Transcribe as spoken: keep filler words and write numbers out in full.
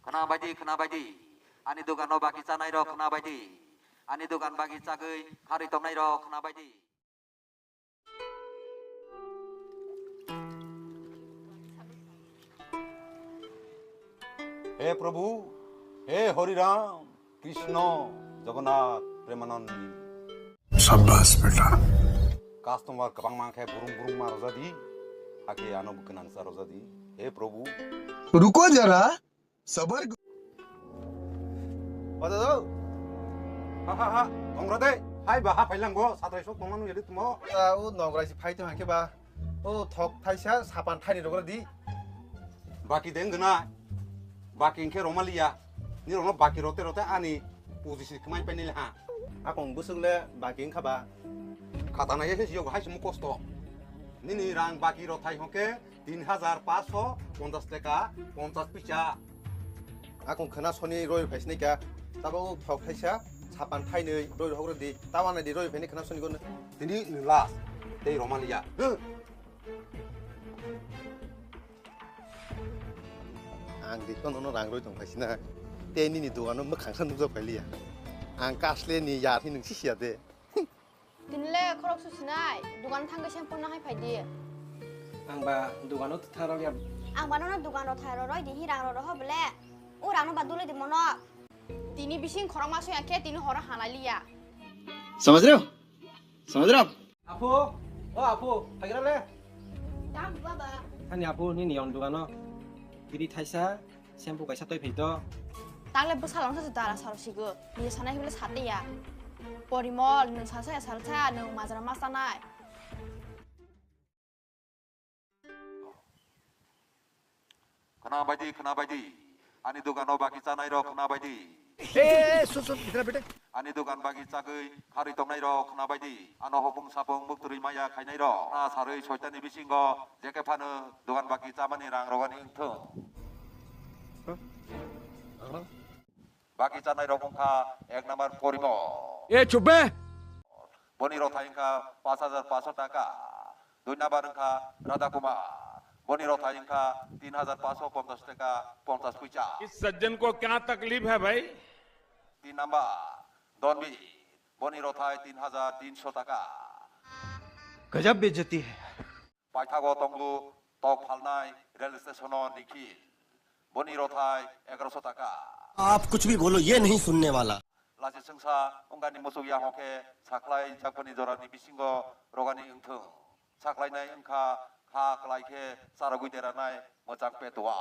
Khwna bai di, khwna bai di. Ani dogano baki chanai rok khwna bai di. Ani dogan baki chagwi kharwi tongnai rok khwna bai di. He Prabhu, he Hari Ram, Krishna, Jagannath, Premanandi. Shabash beta. Customer kwbangma khe burung burung ma rojadi, hakhe ano bo gwnangsa rojadi. He Prabhu. Ruko jara, sabar. Bada do. Ha ha ha, tongra de. Hai ba ha phailang go, satrai sok tongmanu yadi tumo. O nograi si phai to hangke ba. O thok thaisa sapan thaini rogra di. Baki deng gana. Baki hingke romaliya. Ni rono baki rote rote ani position kemai pai nile ha. Akong busuk le baki wngkha ba. Khatana ye se siyok hai sumu kosto. Nini rang baki rothai hingke tin hajar paso ponchas teka ponchas pisa. Akong khwna soni roi phai sini ka. Tabo thok thaisa sapan thainwi roi hokra di. Tawana di roi phai ni khwna soni gono. Tini ni last. Tei romaliya. Ang dikon ono rang roi tong phaisina. Tei nini dogano mwkhang sa nukjak phailiya. Ang kasle ni yar hi nung sisiya de. Tinle khorok susinai, dogan thangwi shampoo no hai phaidi. Ang ba dogano thang rok ya. Ang ba nono dogano thang rok roi di hi rang rok rok ho bole. O rang no ba duloi di mono. Tini bising khorok ma soya khe tini horo halai liya. समझ रहे हो? समझ रहे हो आप? Apo, o apo, phagira le. Dam baba. Ani apo nini yon dogano. Biri thaisa, shampoo kaisa toi phai to. Tangle bwsa langsa se dara saro sigo. Ni sanai hibele sate ya. Porimol, nung salsa ya salsa, nung majra masanai. Khwna bai di, khwna bai di. Ani dogano baki chanai rok khwna bai di. ए सुन सुन इधर बेटे. Ani dogan baki chagwi kharwi tongnai rok khwna bai di. Ano hopung sapung bukturwi maya khainai rok. Na sarwi soitani bisingo jeke phano dogan baki chamani rang rogani wngthung. Baki chanai rok wngkha ek number Porimo. ए चुप बे. Boni rothai wngkha pash hajar pash taka. Dui number wngkha Radha Kumar. Boni rothai wngkha tin hajar pash ponchas taka ponchas puisa. इस सज्जन को क्या तकलीफ है भाई? Tin number Donbir. Boni rothai tin hajar tinso taka. गजब बेइज्जती है. Paithago tongo tok phalnai rail station o Nikhil. Boni rothai egaroso taka. आप कुछ भी बोलो, ये नहीं सुनने वाला। Lachi sengsa wngkani muchuk ya hokhe saklai jakbani jorani bisingo rogani wngthung. Saklainai wngkha kha klai khe charogwi deranai mwchang petua.